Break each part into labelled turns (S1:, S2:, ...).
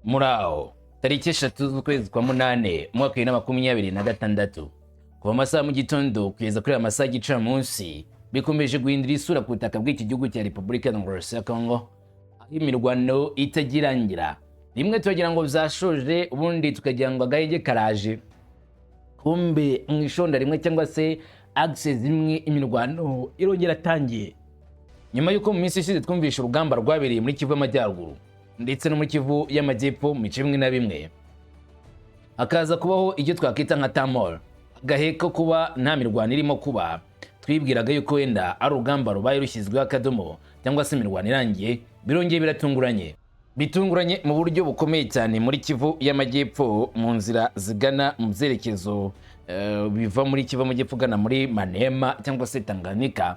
S1: Muri aho tariki 3 z'ukwezi kwa munane, umwaka 2026, kuva amasaha mu gitondo kugeza kuri aya masaha y'igicamunsi, bikomeje guhindura isura ku butaka bw'iki gihugu cya Repubulika ya Demokarasi ya Kongo, aho imirwano itagirangira. Rimwe turagira ngo byashoje, ubundi tukagira ngo agahenge karaje, kumbe mu ishonda rimwe cyangwa se axe zimwe imirwano irongera atangiye. Nyuma y'uko mu minsi ishize twumvishe urugamba rwabereye muri Kivu y'Amajyaruguru ndetse no muri Kivu y'Amajyepfo mu bice bimwe na bimwe, hakaza kubaho icyo twakwita nka tamor, agahe ko kuba nta mirwano irimo kuba, twibwiraga yuko wenda ari urugamba rubaye rushyizweho akadomo cyangwa se imirwano irangiye. Birongeye biratunguranye, bitunguranye mu buryo bukomeye cyane muri Kivu y'Amajyepfo, mu nzira zigana mu byerekezo biva muri Kivu y'Amajyepfo ugana muri Maniema cyangwa se Tanganyika.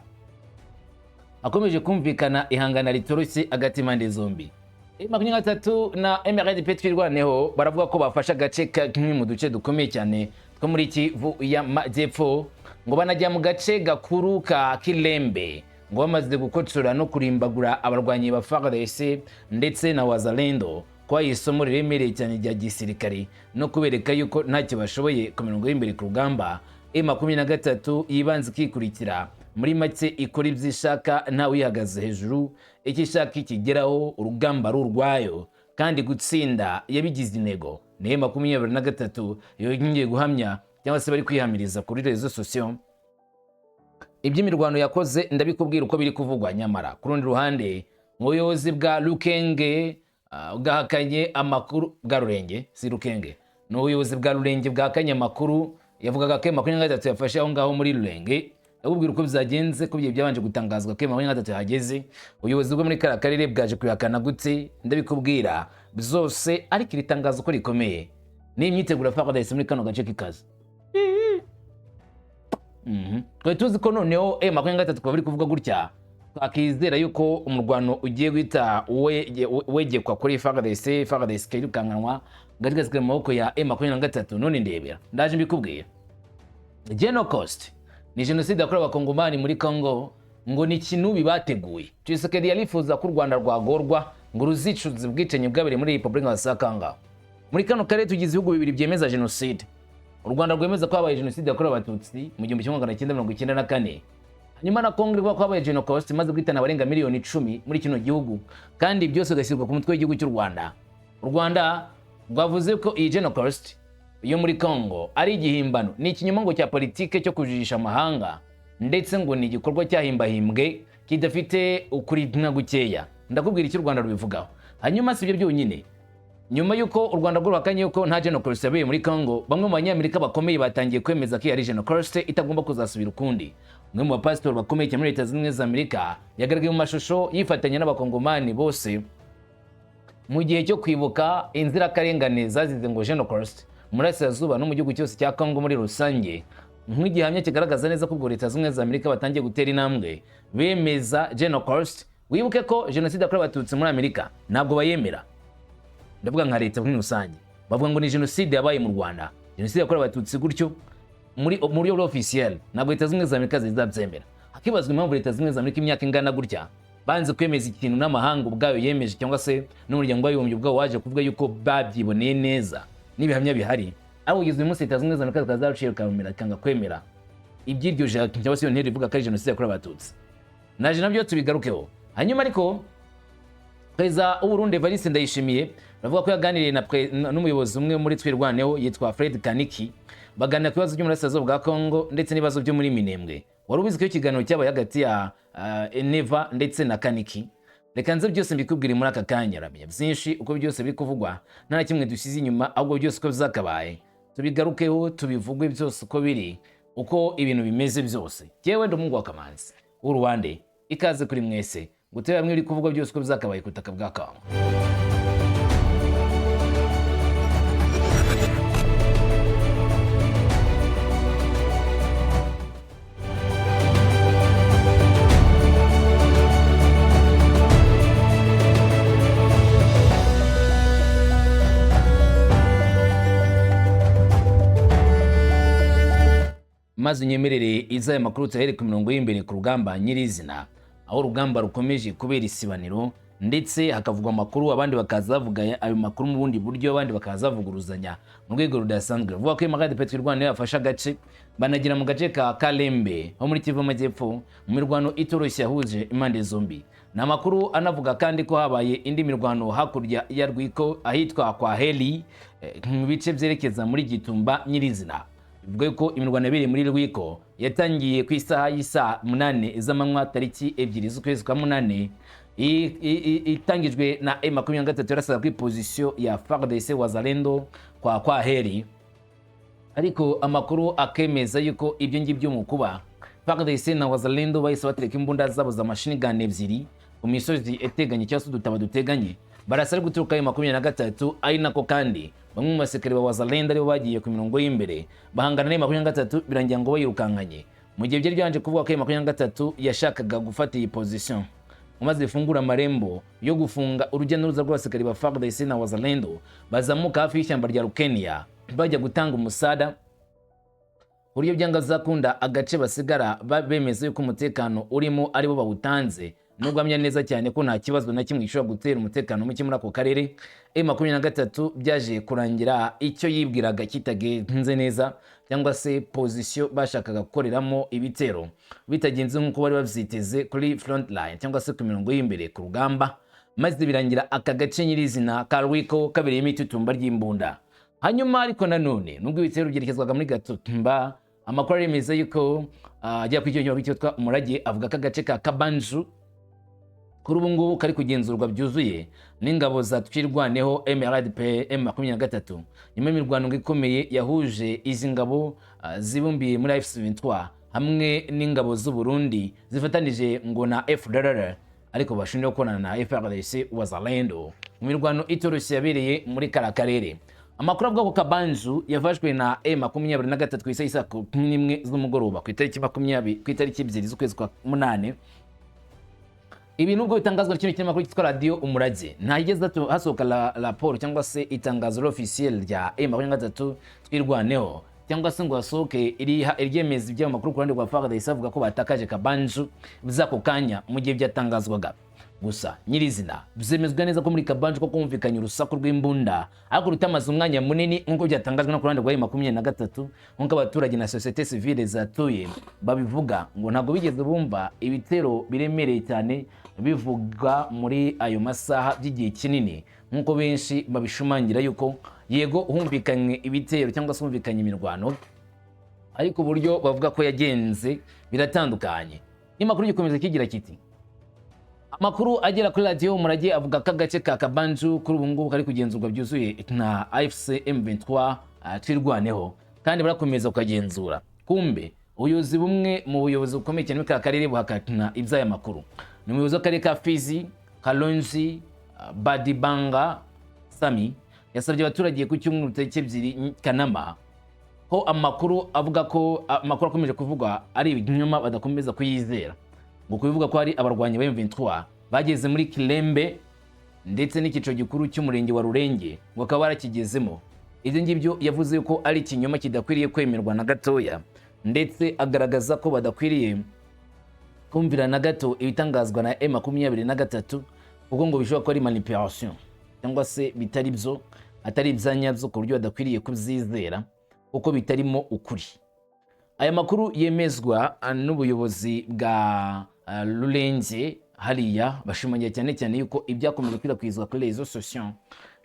S1: Hakomeje kumvikana ihangana ritoroshye hagati y'impande zombi. M23 na MRDP Twirwaneho baravuga ko bafashe agace kamwe mu duce dukomeye cyane two muri Kivu y'Amajyepfo, ngo banajya mu gace gakuru ka Kilembe, ngo bamaze gukocora no kurimbagura abarwanyi ba FARDC ndetse na Wazalendo, kwa isomo riremereye cyane rya gisirikare no kubereka yuko ntacyo bashoboye ku mirongo y'imbere ku rugamba. M23 yibanze ikikurikira, muri make ikora ibyo ishaka, ntawe uyihagaze hejuru, icyo ishaka ikigeraho, urugamba ari urwayo kandi gutsinda yabigize intego. Ni M23 yongeye guhamya cyangwa se bari kwihamiriza kuri réseaux sociaux iby'imirwano yakoze, ndabikubwira uko biri kuvugwa. Nyamara ku rundi ruhande, mu buyobozi bwa Rukenge bwahakanye amakuru bwa Rurenge, si Rukenge, ni ubuyobozi bwa Rurenge bwahakanye amakuru yavugaga ko M23 yafashe aho ngaho muri Rurenge. Ndakubwira uko byagenze, ko byabanje gutangazwa ko M23 yahageze. Ubuyobozi bwo muri kariya karere bwaje kubihakana gute? Ndabikubwira byose, ariko iri tangazo ko rikomeye ni imyiteguro ya FARDC muri kano gace k'ikazi. Twari tuzi ko noneho M23 kuba bari kuvuga gutya, twakizera yuko umurwano ugiye guhita wegekwa kuri FARDC, FARDC ikirukankanwa, gari gasigaye mu maboko ya M23. None ndebera, ndaje mbikubwira. Genocost ni jenoside yakorewe Abakongomani muri Congo, ngo ni kinubi bateguye. Tshisekedi yarifuza ko u Rwanda rwagorwa ngo ruzicuze ubwicanyi bwabereye muri Repubulika ya Congo. Muri kano karere tugize ibihugu bibiri byemeza jenoside: u Rwanda rwemeza ko habaye jenoside yakorewe Abatutsi mu 1994, hanyuma na Congo ivuga ko habaye Genocost imaze guhitana abarenga miliyoni 10 muri kino gihugu, kandi byose bigashyirwa ku mutwe w'igihugu cy'u Rwanda. U Rwanda rwavuze ko iyi Genocost yo muri Congo ari igihimbano, ni ikinyoma ngo cya politike cyo kujijisha amahanga, ndetse ngo ni igikorwa cyahimbahimbwe kidafite ukuri na gukeya. Ndakubwira icyo u Rwanda rubivugaho. Hanyuma si ibyo byonyine, nyuma y'uko u Rwanda rwahakanye yuko nta Genocost yabereye muri Congo, bamwe mu Banyamerika bakomeye batangiye kwemeza ko iyi ari Genocost itagomba kuzasubira ukundi. Umwe mu bapasitori bakomeye cyane muri Leta Zunze Ubumwe za Amerika yagaragaye mu mashusho yifatanya n'Abakongomani bose mu gihe cyo kwibuka inzirakarengane zazize ngo Genocost mu Burasirazuba no mu gihugu cyose cya Congo muri rusange, nk'igihamya kigaragaza neza ko ubwo Leta Zunze Ubumwe za Amerika batangiye gutera intambwe bemeza Genocost. Wibuke ko jenoside yakorewe Abatutsi muri Amerika ntabwo bayemera, ndavuga nka leta muri rusange, bavuga ngo ni jenoside yabaye mu Rwanda, jenoside yakorewe Abatutsi gutyo muri mu buryo bwa officiel ntabwo Leta Zunze Ubumwe za Amerika zizabyemera. Hakibazwa impamvu Leta Zunze Ubumwe za Amerika imyaka ingana gutya banze kwemeza ikintu n'amahanga ubwayo yemeje, cyangwa se n'Umuryango w'Abibumbye ubwawo waje kuvuga yuko babyiboneye neza n'ibihamya bihari, ariko kugeza uyu munsi Leta Zunze Ubumwe za Amerika zikaba zaraciye rukamira ikanga kwemera iby'iryo jambo cyangwa se iyo ntero ivuga ko ari jenoside yakorewe Abatutsi. Naje nabyo tubigarukeho. Hanyuma ariko Perezida w'Uburundi Evariste Ndayishimiye bavuga ko yaganiriye n'umuyobozi umwe muri Twirwaneho yitwa Fred Kaniki, baganira ku bibazo by'umurasirazuba bwa Congo ndetse n'ibibazo byo muri Minembwe. Wari ubizi ko ikiganiro cyabaye hagati ya Neva ndetse na Kaniki? Reka nze byose mbikubwire muri aka kanya, ramenya byinshi uko byose biri kuvugwa, nta na kimwe dusize inyuma, ahubwo byose uko bizakabaye tubigarukeho, tubivugwe byose uko biri, uko ibintu bimeze byose. Jyewe ndi umuhungu wa Kamanzi w'Uruwande, ikaze kuri mwese gutera bamwe biri kuvugwa byose uko bizakabaye ku butaka bwa Congo. Maze unyemerere izaya makuru tuyahere ku mirongo y'imbere ku rugamba nyirizina, aho urugamba rukomeje kubera isibaniro. Ndetse hakavugwa amakuru, abandi bakaza bavuga ayo makuru mu bundi buryo, abandi bakaza bavuguruzanya mu rwego rudasanzwe. Bavuga ko MRDP Twirwaneho yafashe agace, banagera mu gace ka Kalembe ho muri Kivu Amajyepfo, mu mirwano itoroshye yahuje impande zombi. Ni amakuru anavuga kandi ko habaye indi mirwano hakurya ya Rwiko, ahitwa kwa Heli, mu bice byerekeza muri Gitumba nyirizina. Bivuga ko imirwano yabereye muri Rwiko yatangiye ku isaha y'isaa 8 z'amanywa, tariki 2 z'ukwezi kwa 8, itangijwe na M23 yarasaga kuri position ya FARDC Wazalendo kwa Heri. Ariko amakuru akemeza yuko ibyo ngibyo mu kuba, FARDC na Wazalendo bahise batereka imbunda zabo za machine gun ebyiri ku misozi iteganye, cyangwa se udutaba duteganye, barasa ari guturuka M23. Ari nako kandi bamwe mu basirikare ba Wazalendo aribo bagiye ku mirongo y'imbere bahangana na M23, birangira ngo bayirukankanye, mu gihe byari byanje kuvuga ko M23 yashakaga gufata iyi position maze ifungura amarembo yo gufunga urujya n'uruza rw'abasirikare ba FARDC na Wazalendo bazamuka hafi y'ishyamba rya Rukenia bajya gutanga umusada, buryo byanga zakunda agace basigara bemeza yuko umutekano urimo aribo bawutanze, nubwo amya neza cyane ko nta kibazo na kimwe gishobora gutera umutekano muke muri ako karere. M23 byaje kurangira icyo yibwiraga kitagenze neza, cyangwa se position bashakaga gukoreramo ibitero bitagenze nk'uko bari babyiteze kuri front line, cyangwa se ku mirongo y'imbere ku rugamba, maze birangira aka gace nyirizina ka Rwiko kabereyemo itutumba ry'imbunda. Hanyuma ariko nanone, nubwo ibitero byerekezwaga muri Gatumba, amakuru aremeza yuko ajya ku icyo cyitwa Umurage avuga ko agace ka Kabanju kuri ubu ngubu kari kugenzurwa byuzuye n'ingabo za Twirwaneho MRDP M23, nyuma y'imirwano ikomeye yahuje izi ngabo zibumbiye muri AFC/M23 hamwe n'ingabo z'u Burundi zifatanije ngo na FDLR, ariko bashinzwe gukorana na FARDC Wazalendo, mu mirwano itoroshye yabereye muri kara karere. Amakuru avuga ko Kabanju yafashwe na M23 ku isaha 11 z'umugoroba ku itariki 20, ku itariki 2 z'ukwezi kwa 8. Ibi nubwo bitangazwa na kino kinyamakuru cyitwa Radiyo Umurage, ntahigeze hasohoka raporo cyangwa se itangazo officiel rya M23 Twirwaneho, cyangwa se ngo hasohoke iryemeza iby'ayo makuru ku ruhande rwa FARDC avuga ko batakaje Kabanju by'ako kanya mu gihe byatangazwaga. Gusa nyirizina byemezwa neza ko muri Kabanju ko kumvikanye urusaku rw'imbunda, ariko rutamaze umwanya munini nk'uko byatangajwe no ku ruhande rwa M23. Nk'uko abaturage na société civile zatuye babivuga, ngo ntabwo bigeze bumva ibitero biremereye cyane bivuga muri ayo masaha by'igihe kinini, nk'uko benshi babishumangira yuko yego humvikanye ibitero cyangwa se humvikanye imirwano, ariko uburyo bavuga ko yagenze biratandukanye. Ikinyamakuru gikomeza kigira kiti: "Amakuru agera kuri Radiyo Umurage avuga ko agace ka Kabanju kuri ubu ngubu kari kugenzurwa byuzuye na AFC M23 Twirwaneho, kandi barakomeza kukagenzura." Kumbe ubuyobozi bumwe mu buyobozi bukomeye cyane muri ka karere buhakana iby'aya makuru. Ni umuyobozi w'akarere ka Fizi, Kalonji Badibanga Sami, yasabye abaturage ku cyumweru tariki 2 Kanama ko amakuru avuga ko amakuru akomeje kuvugwa ari ibinyoma, badakomeza kuyizera, ngo kubivuga ko hari abarwanyi ba M23 bageze muri Kilembe ndetse n'icyiciro gikuru cy'umurenge wa Rurenge, ngo bakaba barakigezemo. Ibyo ngibyo yavuze ko ari ikinyoma kidakwiriye kwemerwa na gatoya, ndetse agaragaza ko badakwiriye kumvira na gato ibitangazwa na M23, kuko ngo bishobora kuba ari manipulation, cyangwa se bitari byo, atari ibyanyabyo, ku buryo badakwiriye kubyizera kuko bitarimo ukuri. Aya makuru yemezwa n'ubuyobozi bwa Rurenge hariya, bashimangira cyane cyane yuko ibyakomeje gukwirakwizwa kuri réseaux sociaux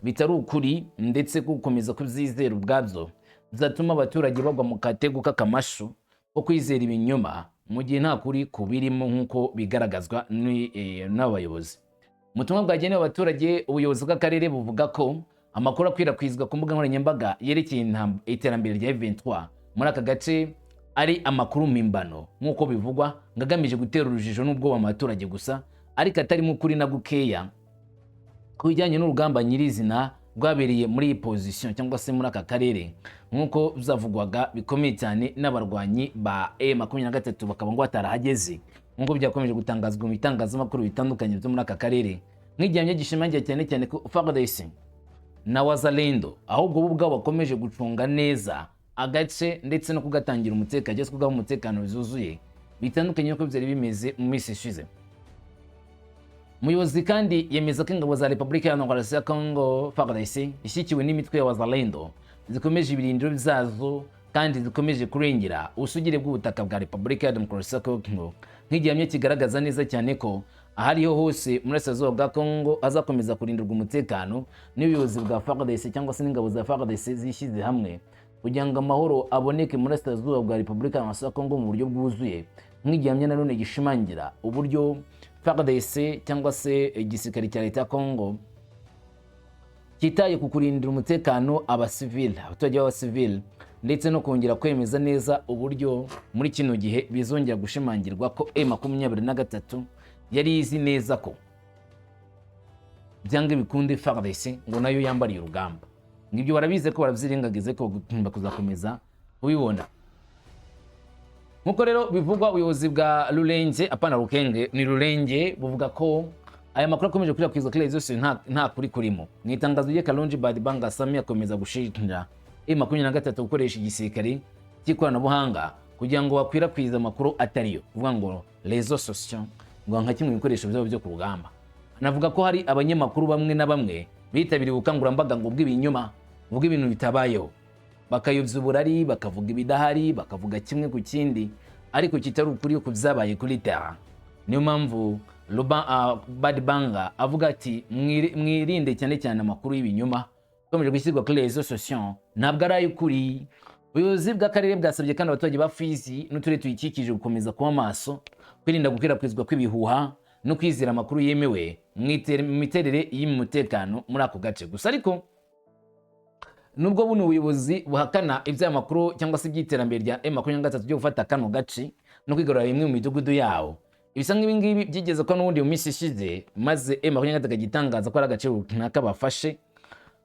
S1: bitari ukuri, ndetse ko gukomeza kubyizera ubwabyo bizatuma abaturage bagwa mu katego k'akamashu ko kwizera ibinyoma mu gihe nta kuri kubirimo, nk'uko bigaragazwa n'abayobozi. Mu butumwa bwagenewe abaturage, ubuyobozi bw'akarere buvuga ko amakuru akwirakwizwa ku mbuga nkoranyambaga yerekeye iterambere rya M23 muri aka gace ari amakuru mpimbano, nk'uko bivugwa, ngo agamije gutera urujijo n'ubwoba mu baturage gusa, ariko atarimo ukuri na gukeya ku bijyanye n'urugamba nyirizina rwabereye muri iyi position cyangwa se muri aka karere, nk'uko byavugwaga bikomeye cyane n'abarwanyi ba M23, bakaba ngo batarahageze, nk'uko byakomeje gutangazwa mu bitangazamakuru bitandukanye byo muri aka karere, nk'igihamya gishimangira cyane cyane ko FARDC na Wazalendo ahubwo bo ubwabo bakomeje gucunga neza agace ndetse no kugatangira umutekano, cyangwa se kugaha umutekano zuzuye, bitandukanye n'uko byari bimeze mu minsi ishize. Umuyobozi kandi yemeza ko ingabo za Repubulika ya Demokarasi ya Congo, FARDC, ishyigikiwe n'imitwe ya Wazalendo, zikomeje ibirindiro byazo kandi zikomeje kurengera ubusugire bw'ubutaka bwa Repubulika ya Demokarasi ya Congo, nk'igihamya kigaragaza neza cyane ko ahariho hose muri Burasirazuba bwa Congo hazakomeza kurindirwa umutekano n'ubuyobozi bwa FARDC cyangwa se n'ingabo za FARDC zishyize hamwe kugira ngo amahoro aboneke muri Burasirazuba bwa Repubulika ya Demokarasi ya Congo mu buryo bwuzuye, nk'igihamya nanone gishimangira uburyo FARDC cyangwa se igisirikare cya leta ya Congo cyitaye ku kurindira umutekano abasivili, abaturage b'abasivili, ndetse no kongera kwemeza neza uburyo muri kino gihe bizongera gushimangirwa ko M23 yari izi neza ko byanga bikunde FARDC ngo nayo yambariye urugamba. Ngibyo barabizi ko barabyirengagize ko bagomba kuzakomeza kubibona. Nkuko rero bivugwa, ubuyobozi bwa Rurenge, apana Rukenge, ni Rurenge, buvuga ko aya makuru akomeje gukwirakwizwa kuri zose nta kuri kurimo. Mu itangazo rye, Kalonji Badibanga Sami akomeza gushinja M23 gukoresha igisirikare cy'ikoranabuhanga kugira ngo bakwirakwize amakuru atariyo, kuvuga ngo réseaux sociaux ngo nka kimwe mu bikoresho byabo byo ku rugamba. Anavuga ko hari abanyamakuru bamwe na bamwe bitabiriye ubukangurambaga ngo bw'ibinyoma, buvuga ibintu bitabayeho, bakayobya uburari, bakavuga ibidahari, bakavuga kimwe ku kindi ariko kitari ukuri ku byabaye kuri terrain. Niyo mpamvu Badibanga avuga ati: "Mwirinde cyane cyane amakuru y'ibinyoma akomeje gushyirwa kuri réseaux sociaux, ntabwo ari ay'ukuri." Ubuyobozi bw'akarere bwasabye kandi abaturage ba Fizi n'uturere tuyikikije gukomeza kuba maso, kwirinda gukwirakwizwa kw'ibihuha no kwizera amakuru yemewe mu miterere y'umutekano muri ako gace. Gusa ariko nubwo buno buyobozi buhakana iby'aya makuru cyangwa se iby'iterambere rya M23 ryo gufata kano gace no kwigarurira imwe mu midugudu yawo, ibisa nk'ibi ngibi byigeze ko n'ubundi mu minsi ishize, maze M23 igitangaza ko ari agace runaka bafashe,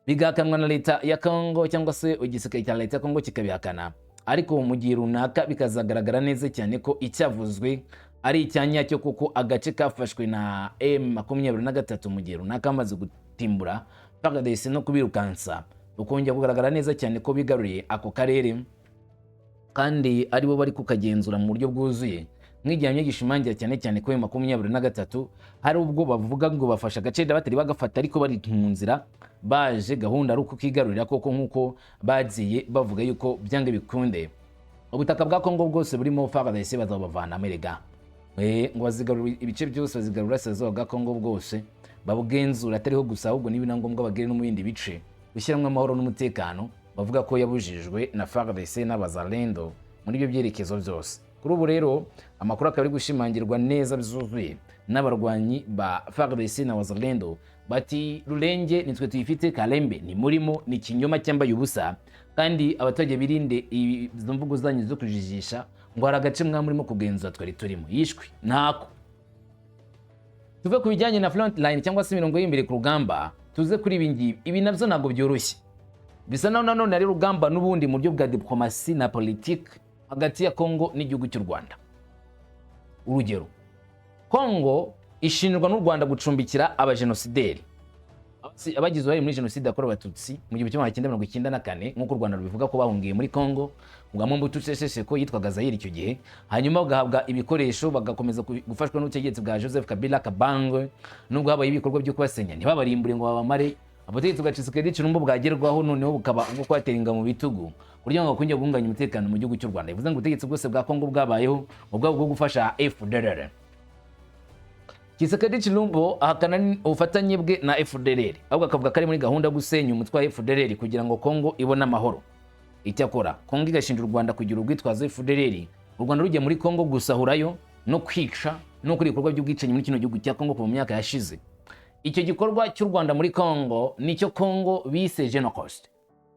S1: bigahakanwa na leta ya Congo cyangwa se igisirikare cya leta ya Congo kikabihakana, ariko mu gihe runaka bikazagaragara neza cyane ko icyavuzwe ari icya nyacyo, kuko agace kafashwe na M23 mu gihe runaka bamaze gutimbura FARDC no kubirukansa, bukongera kugaragara neza cyane ko bigaruriye ako karere kandi aribo bari kukagenzura mu buryo bwuzuye, nk'igihamya gishimangira cyane cyane ko M23 hari ubwo bavuga ngo bafashe agace batari bagafata, ariko bari mu nzira baje, gahunda ari ukukigarurira koko, nk'uko bagiye bavuga yuko byanga bikunde ubutaka bwa Kongo bwose burimo FARDC bazabavanamo erega. Ngo bazigarura ibice byose, bazigarura uburasirazuba bwa Kongo bwose babugenzura, atariho gusa ahubwo niba na ngombwa bagere no mu bindi bice, gushyiramo amahoro n'umutekano bavuga ko yabujijwe na FARDC n'Abazalendo muri ibyo byerekezo byose. Kuri ubu rero amakuru akaba ari gushimangirwa neza byuzuye n'abarwanyi ba FARDC na Wazalendo, bati: "Rurenge nitwe tuyifite, Kalembe ni murimo, ni ikinyoma cyambaye ubusa, kandi abaturage birinde izo mvugo zanyu zo kujijisha ngo hari agace mwa murimo kugenzura twari turimo." Yishwe ntako. Tuve ku bijyanye na front line cyangwa se imirongo y'imbere ku rugamba, tuze kuri ibi ngibi. Ibi nabyo ntabwo byoroshye, bisa naho nanone ari urugamba n'ubundi mu buryo bwa diplomasi na politiki hagati ya Congo n'igihugu cy'u Rwanda. Urugero, Congo ishinjwa n'u Rwanda gucumbikira abajenosideri, abagize uruhare muri jenoside yakorewe Abatutsi mu 1994, nk'uko u Rwanda rubivuga ko bahungiye muri Congo bwa Mobutu Sese Seko yitwaga Zaire icyo gihe, hanyuma bagahabwa ibikoresho, bagakomeza gufashwa n'ubutegetsi bwa Joseph Kabila Kabange, nubwo habaye ibikorwa byo kubasenya ntibabarimbure ngo babamare. Ubutegetsi bwa Tshisekedi Tshilombo bwagerwaho noneho bukaba ubwo kubatera ingabo mu bitugu kugira ngo bakongere guhungabanya umutekano mu gihugu cy'u Rwanda. Bivuze ngo ubutegetsi bwose bwa Congo bwabayeho mu bwabo bwo gufasha FDLR. Tshisekedi Tshilombo ahakana ubufatanye bwe na FDLR, ahubwo akavuga ko ari muri gahunda yo gusenya umutwe wa FDLR kugira ngo Congo ibone amahoro. Icyakora Congo igashinja u Rwanda kugira urwitwazo FDLR, u Rwanda rujya muri Congo gusahurayo no kwica no gukora ibikorwa by'ubwicanyi muri kino gihugu cya Congo kuva mu myaka yashize. Icyo gikorwa cy'u Rwanda muri Congo nicyo Congo bise Genocost,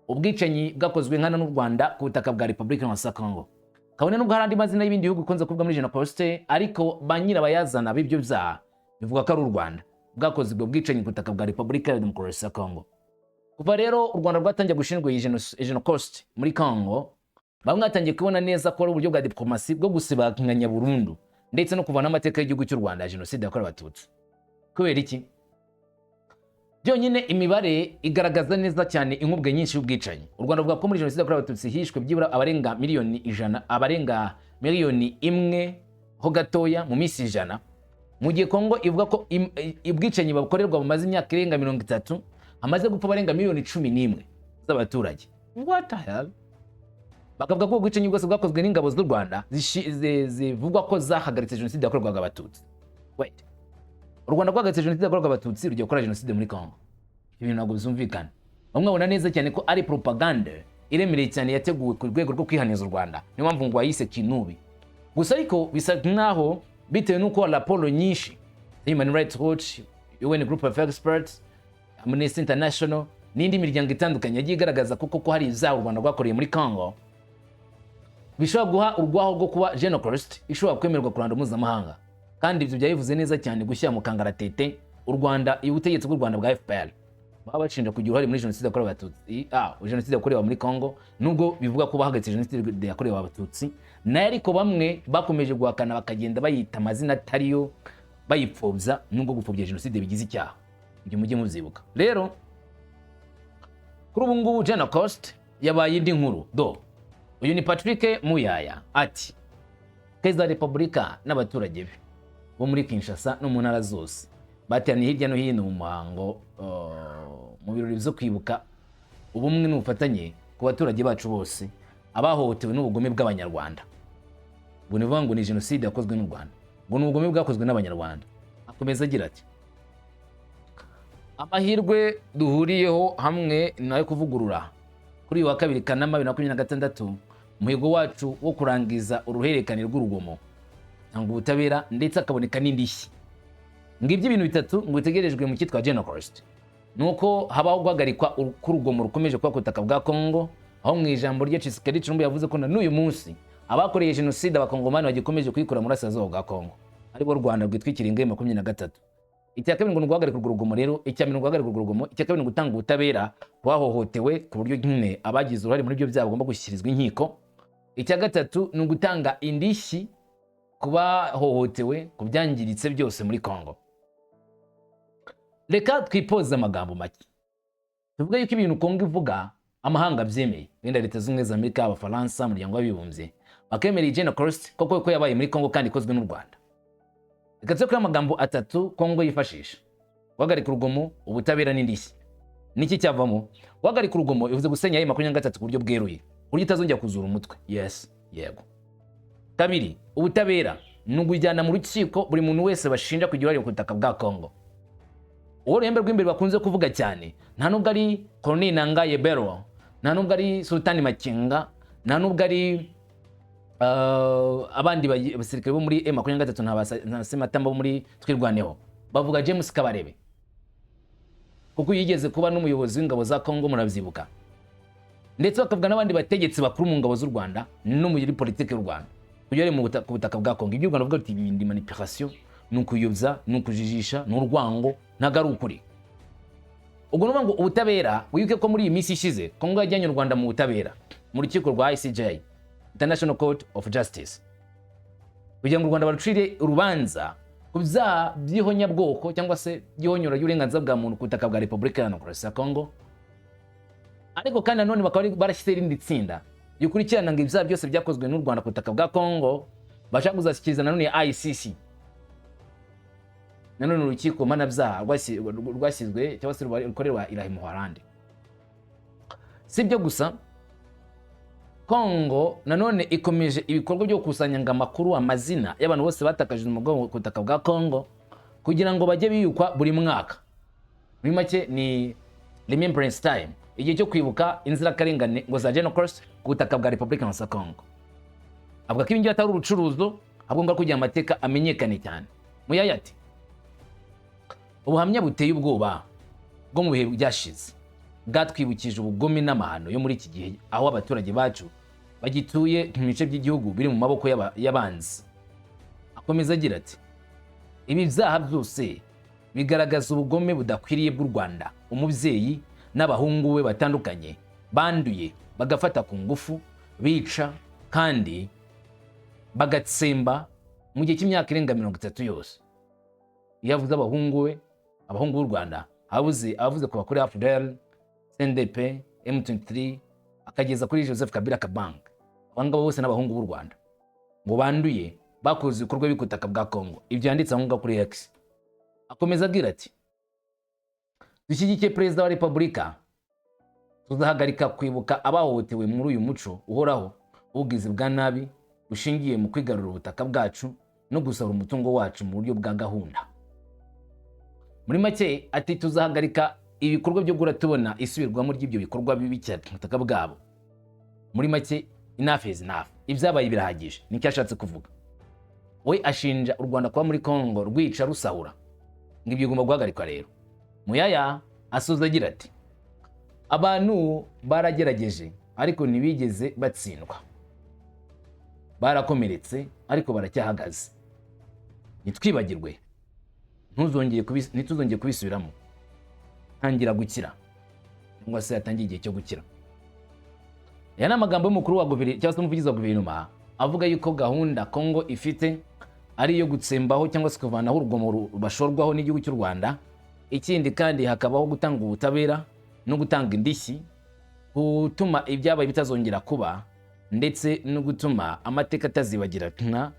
S1: ubwicanyi bwakozwe nkana n'u Rwanda ku butaka bwa Repubulika ya Congo. Kabone nubwo hari andi mazina y'ibindi bihugu bikunze kuvuga muri Genocost, ariko ba nyirabayazana b'ibyo byaha bivuga ko ari u Rwanda bwakoze ubwo bwicanyi ku butaka bwa Repubulika ya Demokarasi ya Congo. Kuva rero u Rwanda rwatangiye gushinjwa iyi Genocost muri Congo, bamwe batangiye kubona neza ko ari uburyo bwa diplomasi bwo gusibanganya burundu ndetse no kuvana amateka y'igihugu cy'u Rwanda ya jenoside yakorewe Abatutsi. Kubera iki? Byonyine imibare igaragaza neza cyane inkubwe nyinshi y'ubwicanyi. U Rwanda ruvuga ko muri jenoside yakorewe Abatutsi hishwe byibura abarenga miliyoni 100, abarenga miliyoni 1 ho gatoya mu minsi 100. Mu gihe Kongo ivuga ko ubwicanyi bakorerwa bumaze imyaka irenga 30, hamaze gupfa barenga miliyoni 11 z'abaturage. What the hell? Bakavuga ko ubwicanyi bwose bwakozwe n'ingabo z'u Rwanda zivugwa ko zahagaritse jenoside yakorerwaga Abatutsi. Wait, u Rwanda rwahagaritse jenoside yakorerwaga Abatutsi, rugiye gukora jenoside muri Kongo? Ibintu ntabwo bizumvikana. Bamwe babona neza cyane ko ari propagande iremereye cyane yateguwe ku rwego rwo kwihaniza u Rwanda, niyo mpamvu ngo wayise kinubi gusa. Ariko bisa nkaho bitewe n'uko raporo nyinshi, Human Rights Watch, UN Group of Experts, Amnesty International n'indi miryango itandukanye yagiye igaragaza ko koko hari ibyaha u Rwanda rwakoreye muri Congo, bishobora guha urwaho rwo kuba Genocost ishobora kwemerwa ku ruhando mpuzamahanga. Kandi ibyo byabivuze neza cyane gushyira mu kangaratete u Rwanda, ubutegetsi bw'u Rwanda bwa FPR baba bashinja kugira uruhare muri jenoside yakorewe Abatutsi, jenoside yakorewe muri Congo, nubwo bivuga ko bahagaritse jenoside yakorewe Abatutsi nayo. Ariko bamwe bakomeje guhakana, bakagenda bayita amazina atariyo, bayipfobya, nubwo gupfobya jenoside bigize icyaha. Ibyo mujye mubyibuka. Rero kuri ubu ngubu Genocost yabaye indi nkuru. Do uyu ni Patrick Muyaya ati: "Perezida wa Repubulika n'abaturage be bo muri Kinshasa no mu ntara zose bateraniye hirya no hino mu muhango, mu birori byo kwibuka ubumwe n'ubufatanye ku baturage bacu bose abahohotewe n'ubugome bw'Abanyarwanda." Ngo ni ukuvuga ngo ni jenoside yakozwe n'u Rwanda, ngo ni ubugome bwakozwe n'Abanyarwanda. Akomeza agira ati: "Amahirwe duhuriyeho hamwe nayo kuvugurura kuri uyu wa kabiri Kanama 2026 umuhigo wacu wo kurangiza uruhererekane rw'urugomo, tanga ubutabera ndetse akaboneka n'indishyi." Ngibyo ibintu bitatu ngo bitegerejwe mu cyitwa Genocost: ni uko habaho guhagarikwa k'urugomo rukomeje kuba ku butaka bwa Congo, aho mu ijambo rye Tshisekedi Tshilombo yavuze ko na n'uyu munsi abakoreye jenoside Abakongomani bagikomeje kuyikora mu burasirazuba bwa Congo, aribwo Rwanda rwitwikira ingahe 23. Icya kabiri ngo ni uguhagarika urwo rugomo. Rero icya mbere ni uguhagarika urwo rugomo, icya kabiri ni ugutanga ubutabera ku bahohotewe, ku buryo nyine abagize uruhare muri ibyo byaha bagomba gushyikirizwa inkiko. Icya gatatu ni ugutanga indishyi ku bahohotewe, ku byangiritse byose muri Congo. Reka twipoze amagambo make, tuvuge yuko ibintu Kongo ivuga amahanga abyemeye, wenda Leta Zunze Ubumwe za Amerika, Abafaransa, Umuryango w'Abibumbye bakemera iyi Genocost koko ko yabaye muri Kongo kandi ikozwe n'u Rwanda. Reka tuze kuri amagambo atatu Kongo yifashisha: guhagarika urugomo, ubutabera n'indishyi. Niki cyavamo? Guhagarika urugomo bivuze gusenya M23 ku buryo bweruye, ku buryo itazongera kuzura umutwe. Yes, yego. Kabiri, ubutabera ni ukujyana mu rukiko buri muntu wese bashinja kugira uruhare ku butaka bwa Kongo. Uwo ruhembe rw'imbere bakunze kuvuga cyane nta nubwo ari Corneille Nangaa Yobeluo, nta nubwo ari Sultani Makenga, nta nubwo ari abandi basirikare bo muri M23, nta Sematama bo muri Twirwaneho. Bavuga James Kabarebe, kuko yigeze kuba n'umuyobozi w'ingabo za Kongo, murabyibuka. Ndetse bakavuga n'abandi bategetsi bakuru mu ngabo z'u Rwanda no muri politiki y'u Rwanda kugira ku butaka bwa Kongo. Ibyo u Rwanda ruvuga ruti: "Ibi ni manipulation, ni ukuyobya, ni ukujijisha, ni urwango, ntabwo ari ukuri." Ubwo ni ukuvuga ngo ubutabera, wibuke ko muri iyi minsi ishize Kongo yajyanye u Rwanda mu butabera, mu rukiko rwa ICJ, International Court of Justice, kugira ngo u Rwanda barucire urubanza ku byaha by'ihonyabwoko cyangwa se by'ihonyora ry'uburenganzira bwa muntu ku butaka bwa Repubulika ya Demokarasi ya Kongo. Ariko kandi nanone bakaba barashyizeho irindi tsinda rikurikirana ngo ibyaha byose byakozwe n'u Rwanda ku butaka bwa Kongo, bashaka kuzashyikiriza nanone ICC, nanone urukiko mpanabyaha rwashyizwe cyangwa se rukorerwa i La Haye mu Buholandi. Si ibyo gusa, Kongo nanone ikomeje ibikorwa byo gukusanya ngo amakuru, amazina y'abantu bose batakaje ubuzima bwabo ku butaka bwa Kongo, kugira ngo bajye biyukwa buri mwaka. Muri make ni remembrance time, igihe cyo kwibuka inzirakarengane ngo za Genocost ku butaka bwa Repubulika ya Kongo. Avuga ko ibingibi atari urucuruzo, ahubwo ngo kugira amateka amenyekane cyane. Muyaya ati: "Ubuhamya buteye ubwoba bwo mu bihe byashize bwatwibukije ubugome n'amahano yo muri iki gihe, aho abaturage bacu bagituye mu bice by'igihugu biri mu maboko y'abanzi." Akomeza agira ati: "Ibi byaha byose bigaragaza ubugome budakwiriye bw'u Rwanda, umubyeyi n'abahungu be batandukanye banduye, bagafata ku ngufu, bica kandi bagatsemba mu gihe cy'imyaka irenga 30 yose." Iyo avuze abahungu be, abahungu b'u Rwanda, avuze kuva kuri AFDL, CNDP, M23, akageza kuri Joseph Kabila Kabange. Aba ngaba bose n'abahungu b'u Rwanda ngo banduye. Bakoze ibikorwa biri ku butaka bwa Congo. Ibyo yanditse aho ngaho kuri X. Akomeza agira ati: "Dushyigikiye Perezida wa Repubulika. Tuzahagarika kwibuka abahohotewe muri uyu muco uhoraho w'ubugizi bwa nabi bushingiye mu kwigarurira ubutaka bwacu no gusahura umutungo wacu mu buryo bwa gahunda." Muri make ati: "Tuzahagarika ibikorwa byo guhora tubona isubirwamo ry'ibyo bikorwa bibi cyane ku butaka bwabo." Muri make, enough is enough, ibyabaye birahagije, nicyo ashatse kuvuga. We ashinja u Rwanda kuba muri Congo rwica, rusahura, ngo ibyo bigomba guhagarikwa. Rero Muyaya asoza agira ati: "Abantu baragerageje ariko ntibigeze batsindwa, barakomeretse ariko baracyahagaze. Ntitwibagirwe, ntituzongere kubisubiramo. Tangira gukira", cyangwa se yatangiye igihe cyo gukira. Aya ni amagambo y'umukuru wa guverinoma cyangwa se umuvugizi wa guverinoma, avuga yuko gahunda Congo ifite ari iyo gutsembaho cyangwa se kuvanaho urugomo bashorwaho n'igihugu cy'u Rwanda. Ikindi kandi hakabaho gutanga ubutabera no gutanga indishyi, gutuma ibyabaye bitazongera kuba, ndetse no gutuma amateka atazibagirana.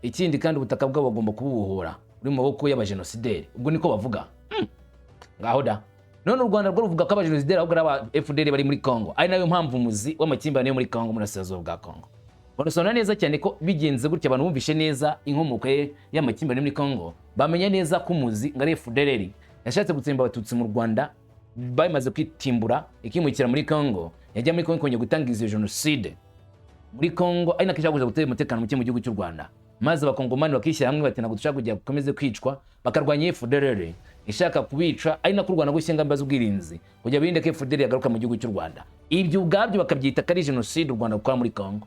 S1: Ikindi kandi ubutaka bwabo bagomba kububohora buri mu maboko y'abajenosideri. Ubwo niko bavuga. Ngaho da. None u Rwanda rwo ruvuga ko abajenosideri ahubwo ari aba FDLR bari muri Congo, ari nayo mpamvu muzi w'amakimbirane yo muri Congo, muri Burasirazuba bwa Congo. Banasobanura neza cyane ko bigenze gutya, abantu bumvishe neza inkomoko ye y'amakimbirane muri Congo, bamenya neza ko umuzi ngo ari FDLR yashatse gutsemba Abatutsi mu Rwanda, bamaze kwitimbura ikimukira muri Congo, yajya muri Congo ikongera gutanga izo jenoside muri Congo, ari nako ishaka kuza gutera umutekano muke mu gihugu cy'u Rwanda, maze Abakongomani bakishyira hamwe bati: "Ntabwo dushaka kugira gukomeze kwicwa." Bakarwanya FDLR ishaka kubica, ari nako u Rwanda gushyira ingamba z'ubwirinzi kugira birinde ko FDLR yagaruka mu gihugu cy'u Rwanda. Ibyo ubwabyo bakabyita ko ari jenoside u Rwanda rukora muri Congo.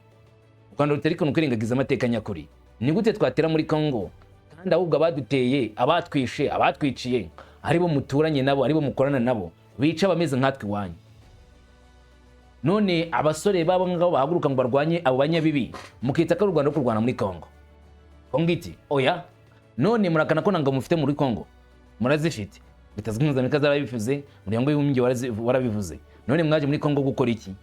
S1: U Rwanda rutari kuntu kwirengagiza amateka nyakuri. Ni gute twatera muri Congo kandi ahubwo abaduteye, abatwishe, abatwiciye aribo muturanye nabo, aribo mukorana nabo, bica abameze nkatwe iwanyu? None abasore babo ngabo bahaguruka ngo barwanye abo banyabibi, mukita ko ari u Rwanda rwo kurwana muri Congo. Congo iti: "Oya." None murakana ko ntabwo mufite muri Congo? Murazifite. Leta Zunze Ubumwe za Amerika zarabivuze, Umuryango w'Abibumbye warabivuze. None mwaje muri Congo gukora iki?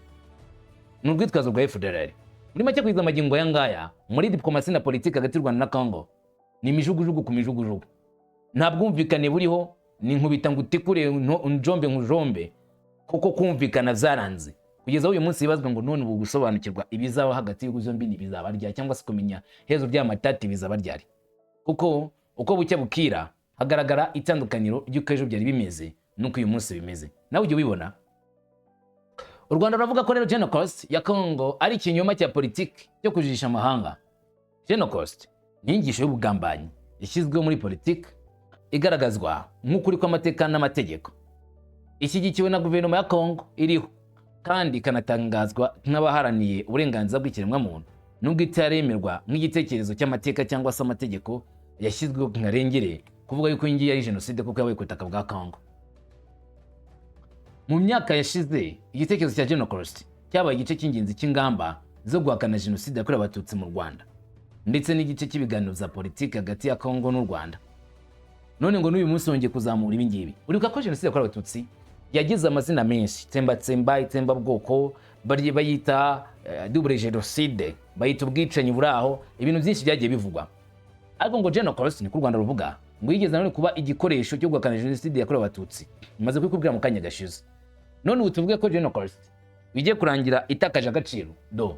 S1: Ni urwitwazo rwa FDLR. Muri make, kugeza amagingo aya ngaya, muri diplomasi na politiki hagati y'u Rwanda na Congo ni imijugujugu ku mijugujugu, nta bwumvikane buriho. Ni nkubita ngo utikure, njombe nkujombe, kuko kumvikana byaranze kugeza aho uyu munsi hibazwa ngo: none ubu gusobanukirwa ibizaba hagati y'ibihugu byombi ntibizaba ryari, cyangwa se kumenya hezo ry'amatati bizaba ryari? Kuko uko bucya bukira hagaragara itandukaniro ry'uko ejo byari bimeze n'uko uyu munsi bimeze. Nawe ujya ubibona. U Rwanda ruravuga ko rero Genocost ya Congo ari ikinyoma cya politiki cyo kujijisha amahanga. Genocost ni inyigisho y'ubugambanyi ishyizweho muri politiki, igaragazwa nk'ukuri kw'amateka n'amategeko, ishyigikiwe na guverinoma ya Congo iriho, kandi ikanatangazwa nk'abaharaniye uburenganzira bw'ikiremwamuntu, nubwo itaremerwa nk'igitekerezo cy'amateka cyangwa se amategeko yashyizweho nkarengere kuvuga yuko iyi ngiyi ari jenoside kuko yabaye ku butaka bwa Congo. Mu myaka yashize, igitekerezo cya Genocost cyabaye igice cy'ingenzi cy'ingamba zo guhakana jenoside yakorewe Abatutsi mu Rwanda, ndetse n'igice cy'ibiganiro bya politiki hagati ya Congo n'u Rwanda. None ngo n'uyu munsi wongeye kuzamura ibi ngibi. Uribuka ko jenoside yakorewe Abatutsi yagize amazina menshi: itsembatsemba, itsembabwoko, bayita double génocide, bayita ubwicanyi buri aho, ibintu byinshi byagiye bivugwa. Ariko ngo Genocost, niko u Rwanda ruvuga, ngo yigeze nanone kuba igikoresho cyo guhakana jenoside yakorewe Abatutsi. Maze kubikubwira mu kanya gashize. None ubu tuvuge ko Genocost bigiye kurangira itakaje agaciro? Do,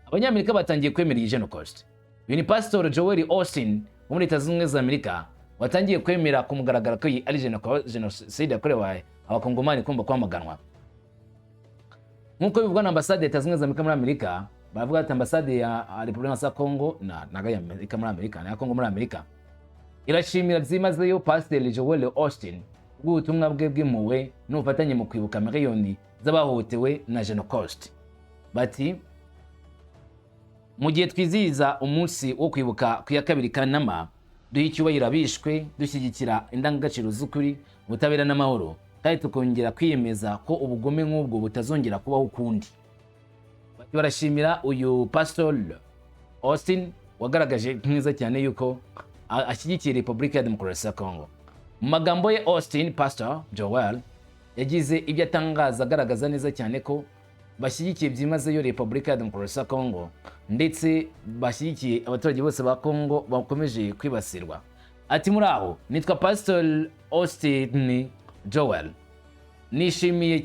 S1: Abanyamerika batangiye kwemera iyi Genocost. Uyu ni Pastor Joel Osteen wo muri Leta Zunze Ubumwe za Amerika, watangiye kwemera ku mugaragaro ko iyi ari jenoside yakorewe Abakongomani kumva kwamaganwa, nk'uko bivugwa na ambasade ya Leta Zunze Ubumwe za Amerika muri Amerika. Baravuga ati ambasade ya Repubulika ya Kongo na naga ya Amerika muri Amerika na ya Kongo muri Amerika irashimira byimazeyo Pasiteri Joel Osteen bw'ubutumwa bwe bw'impuhwe n'ubufatanye mu kwibuka miliyoni z'abahohotewe na Genocost. Bati: "Mu gihe twizihiza umunsi wo kwibuka ku ya 2 Kanama, duha icyubahiro abishwe, dushyigikira indangagaciro z'ukuri, ubutabera n'amahoro, kandi tukongera kwiyemeza ko ubugome nk'ubwo butazongera kubaho ukundi." Bati barashimira uyu Pastor Austin wagaragaje neza cyane yuko ashyigikiye Repubulika ya Demokarasi ya Congo. Mu magambo ye, Austin Pastor Joel yagize ibyo atangaza agaragaza neza cyane ko bashyigikiye byimazeyo Repubulika ya Demokarasi ya Kongo, ndetse bashyigikiye abaturage bose ba Kongo bakomeje kwibasirwa. Ati: "Muri aho, nitwa Pastor Austin Joel, nishimiye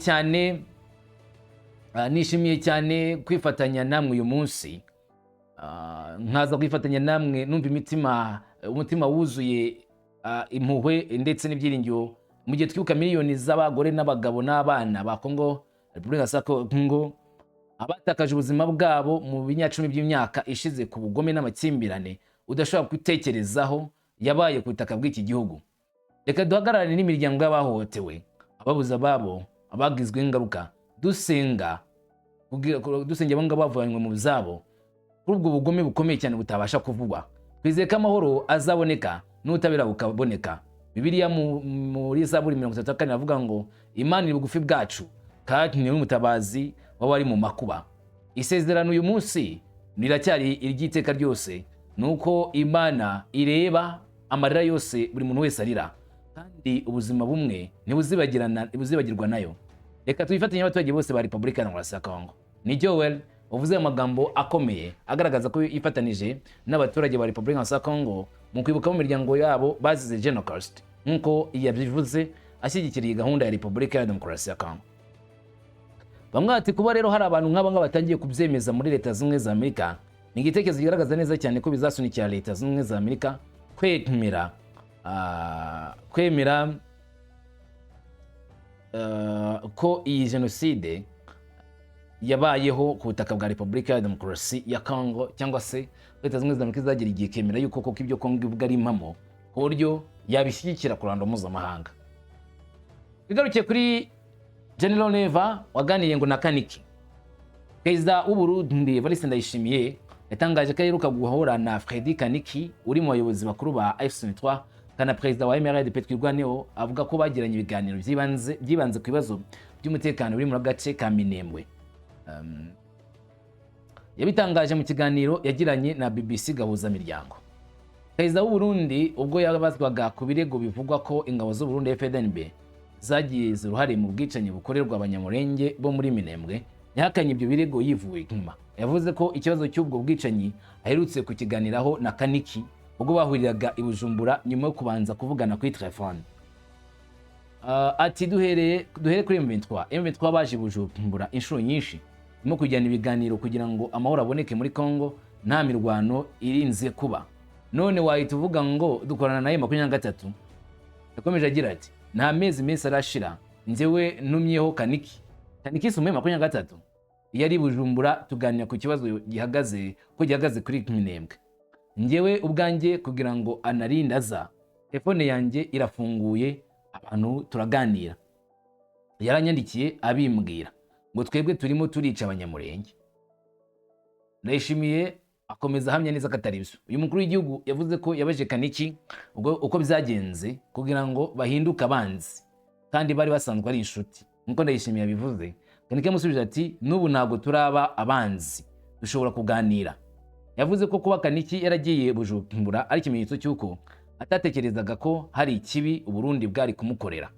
S1: cyane kwifatanya namwe uyu munsi. Nkaza kwifatanya namwe numva umutima wuzuye impuhwe ndetse n'ibyiringiro mu gihe twibuka miliyoni z'abagore n'abagabo n'abana ba Kongo, Repubulika ya Kongo, abatakaje ubuzima bwabo mu binyacumi by'imyaka ishize ku bugome n'amakimbirane udashobora gutekerezaho yabaye ku butaka bw'iki gihugu. Reka duhagararane n'imiryango y'abahohotewe, ababuze ababo, abagizweho ingaruka, dusenga dusengera abo ngabo bavanywe mu zabo kuri ubwo bugome bukomeye cyane butabasha kuvugwa. Twizeye ko amahoro azaboneka n'ubutabera bukaboneka. Bibiliya muri Zaburi 34 avuga ngo Imana iri bugufi bwacu kandi ni umutabazi w'abari mu makuba. Isezerano uyu munsi riracyari iry'iteka ryose, ni uko Imana ireba amarira yose buri muntu wese arira, kandi ubuzima bumwe ntibuzibagirwa nayo. Reka twifatanye n'abaturage bose ba Repubulika ya Kongo." Ni Joel uvuze amagambo akomeye agaragaza ko yifatanije n'abaturage ba Repubulika ya Kongo mu kwibuka mu miryango yabo bazize Genocost, nk'uko yabivuze ashyigikira iyi gahunda ya Repubulika ya Demokarasi ya Kongo. Bamwe bati kuba rero hari abantu nk'aba ngaba batangiye kubyemeza muri Leta Zunze Ubumwe za Amerika ni igitekerezo kigaragaza neza cyane ko bizasunikira Leta Zunze Ubumwe za Amerika kwemera ko iyi jenoside yabayeho ku butaka bwa Repubulika ya Demokarasi ya Kongo, cyangwa se Leta Zunze Ubumwe za Amerika izagira igihe ikemera yuko koko ibyo Kongo ivuga ari impamo, ku buryo yabishyigikira ku ruhando mpuzamahanga. Bigarukiye kuri General Neva waganiriye ngo na Kaniki. Perezida w'Uburundi Evariste Ndayishimiye yatangaje ko aheruka guhura na Fredy Kaniki uri mu bayobozi bakuru ba AFC/M23 kana perezida wa MRDP Twirwaneho, avuga ko bagiranye ibiganiro byibanze ku bibazo by'umutekano biri muri gace ka Minembwe. Yabitangaje mu kiganiro yagiranye na BBC Gahuza Miryango. Perezida w'u Burundi ubwo yabazwaga ku birego bivugwa ko ingabo z'u Burundi FDNB zagize uruhare mu bwicanyi bukorerwa Abanyamurenge bo muri Minembwe, yahakanye ibyo birego yivuye inyuma. Yavuze ko ikibazo cy'ubwo bwicanyi aherutse kukiganiraho na Kaniki ubwo bahuriraga i Bujumbura nyuma yo kubanza kuvugana kuri telefone. Ati duhere kuri M23. M23 baje i Bujumbura inshuro nyinshi, no kujyana ibiganiro kugira ngo amahoro aboneke muri Congo nta mirwano irinze kuba. None wahita uvuga ngo dukorana na M23?" Yakomeje agira ati: "Nta mezi menshi arashira njyewe ntumyeho Kaniki. Kaniki si M23? Iyo ari i Bujumbura tuganira ku kibazo gihagaze ko gihagaze kuri Minembwe. Njyewe ubwanjye kugira ngo anarinde aza, telefone yanjye irafunguye, abantu turaganira. Yaranyandikiye abimbwira ngo twebwe turimo turica Abanyamurenge." Ndayishimiye akomeza ahamya neza ko atari byo. Uyu mukuru w'igihugu yavuze ko yabaje Kaniki ubwo uko byagenze kugira ngo bahinduke abanzi kandi bari basanzwe ari inshuti. Nkuko Ndayishimiye yabivuze, Kaniki yamusubije ati: "N'ubu ntabwo turaba abanzi, dushobora kuganira." Yavuze ko kuba Kaniki yaragiye Bujumbura ari ikimenyetso cy'uko atatekerezaga ko hari ikibi Uburundi bwari kumukorera.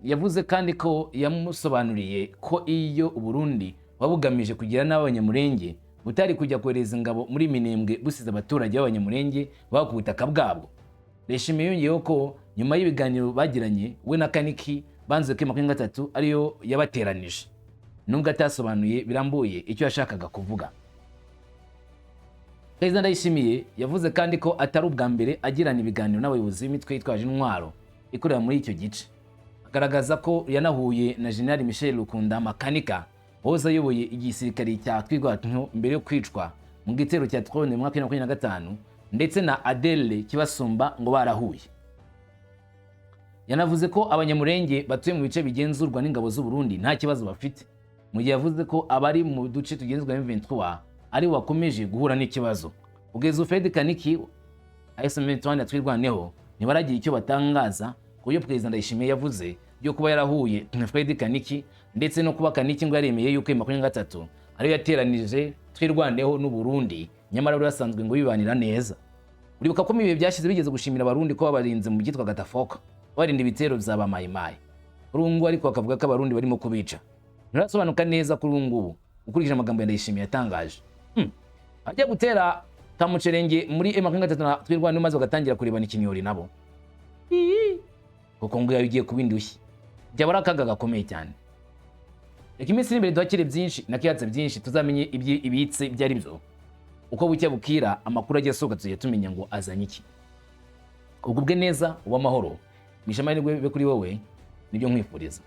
S1: Yavuze kandi ko yamusobanuriye ko iyo Uburundi buba bugamije kugira n'Abanyamurenge butari kujya kohereza ingabo muri Minembwe busize abaturage b'Abanyamurenge baba ku butaka bwabwo. Ndayishimiye yongeyeho ko nyuma y'ibiganiro bagiranye we na Kaniki banze ko 23 ariyo yabateranije, nubwo atasobanuye birambuye icyo yashakaga kuvuga. Perezida Ndayishimiye yavuze kandi ko atari ubwa mbere agirana ibiganiro n'abayobozi b'imitwe yitwaje intwaro ikorera muri icyo gice, agaragaza ko yanahuye na General Michel Rukunda Makanika wahoze ayoboye igisirikare cya Twirwaneho mbere yo kwicwa mu gitero cya drone mu mwaka wa 2025, ndetse na Adele Kibasumba ngo barahuye. Yanavuze ko Abanyamurenge batuye mu bice bigenzurwa n'ingabo z'u Burundi nta kibazo bafite, mu gihe yavuze ko abari mu duce tugenzurwa na M23 ari bo bakomeje guhura n'ikibazo. Kugeza ubu Fred Kaniki, AFC/M23 na Twirwaneho ntibaragira icyo batangaza ku buryo Perezida Ndayishimiye yavuze byo kuba yarahuye na Fred Kaniki, ndetse no kuba Kaniki ngo yaremeye yuko 23 ariyo yateranije Twirwaneho n'u Burundi, nyamara bari basanzwe ngo bibanira neza. Uribuka ko mu bihe byashize bigeze gushimira Abarundi ko babarinze mu byitwa Gatafoka, barinda ibitero bya ba Mayimayi. Kuri ubu ngubu ariko bakavuga ko Abarundi barimo kubica. Ntirasobanuka neza kuri ubu ngubu ukurikije amagambo ya Ndayishimiye yatangaje. Ajya gutera kamucerenge muri M23 na Twirwaneho, maze bagatangira kurebana ikinyori nabo, kuko ngo ugiye kuba indushyi, byaba ari akaga gakomeye cyane. Reka iminsi iri imbere duhakire byinshi nakiyatse byinshi, tuzamenye ibitse ibyo ari byo. Uko bucya bukira, amakuru agiye asohoka, tuzajya tumenya ngo azanye iki. Ugubwe neza, uba amahoro, misha amahirwe bibe kuri wowe, nibyo nkwifuriza.